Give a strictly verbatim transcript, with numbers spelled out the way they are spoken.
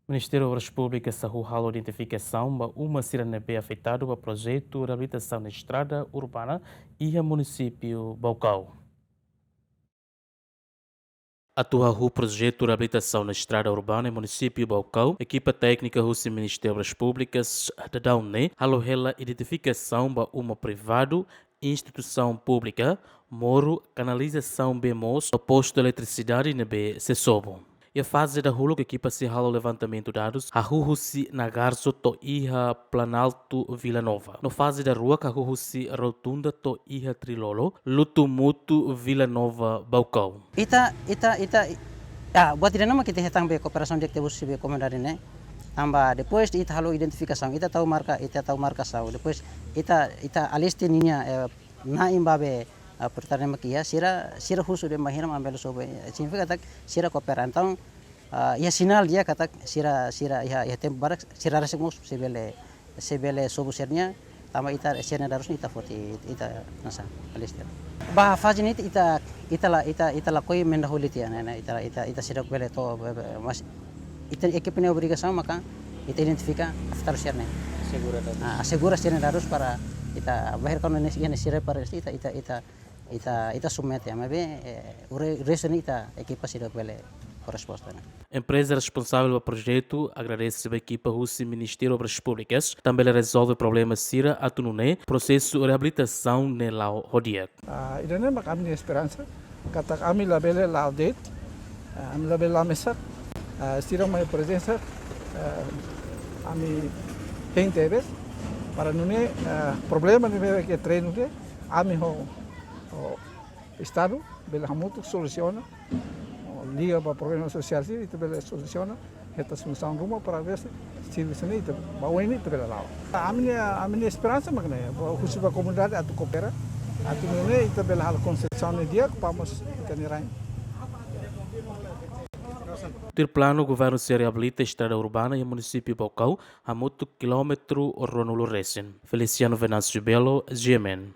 Ministériu Obras Públikas hahú halo identifikasaun ba uma sira ne'ebé afetadu ba projetu reabilitasaun estrada urbana iha munisípiu Baucau. Atu hahú projetu reabilitasaun estrada urbana iha munisípiu Baucau, ekipa téknika husi Ministériu Obras Públikas daudaun ne'e halo hela identifikasaun ba uma privadu, instituisaun públika, moru, kanalizasaun bee moos no postu eletrisidade ne'ebé sei sobu. Iha faze dahuluk ekipa sei halo levantamentu dadus hahú husi Nagarso to'o iha Planalto Vila Nova. No faze daruak hahú husi Rotunda to'o iha Trilolo, Lutumutu, Vila Nova, Baucau. Ita, ita, ita, ah, buat ida-ne'e mak ita hetan be kooperasaun di'ak tebes husi be komunidade ne'e. Tanba depois de ita halo identifikasaun, ita tau marka, ita tau markasaun. Depois ita, ita alista ninia, eh, na'in ba be, ah, pertanian mak iha, sira, sira husu de'it ba hirak mak bele sobu, eh, signifika katak sira koopera. Entaun, ah, iha sinál di'ak katak sira, sira iha, iha tempu badak sira rasik mós sei bele, sei bele sobu sira-nia, tanba ita sira-nia dadus ne'e ita foti, ita nasa, alista. Ba faze ne'e ita, ita la, ita, ita lakohi mendahului tiha, ne'e, ne'e, ita, ita, ita seidauk bele to'o, be, be, mas ita ekipa nia obrigasaun maka ita identifika afetadu sira-ne'e. Asegura dadus. Ah, asegura sira-nia dadus para ita ba hirak kuandu ne'e, ne'e sira para ita, ita, ita, ita, ita submete, maibé, eh, o re-, restu ne'e ita ekipa seidauk bele fó resposta ne'e. Empreza responsavel ba projetu agradese ba ekipa husi Ministériu Obras Públikas, tanba bele rezolve problema sira atu nune'e prosesu reabilitasaun ne'e la'o ho di'ak. Ah, ida-ne'e mak ami-nia esperansa, katak ami labele la'o de'it, ah, ami labele la'o mesak, ah, sira mai prezensa, ah, ami hein tebes, para nune'e, ah, problema ne'ebé ke treinu ke, ami ho, ho Estadu, bele hamutuk solusiona, liga ba problema sosiál sira, ita bele solusiona, hetan solusaun ruma para ver se servisu ne'e ita, ba oin ne'e ita bele la'o. Ami-nia, ami-nia esperansa mak ne'e, ba husu ba komunidade atu koopera, atu nune'e ita bele halo konstrusaun ne'e di'ak, para mós ita-nia rain. Tuir planu, governu sei reabilita estrada urbana iha munisípiu Baucau, hamutuk kilómetru ruanulu resin. Feliciano Venâncio Belo, G M N.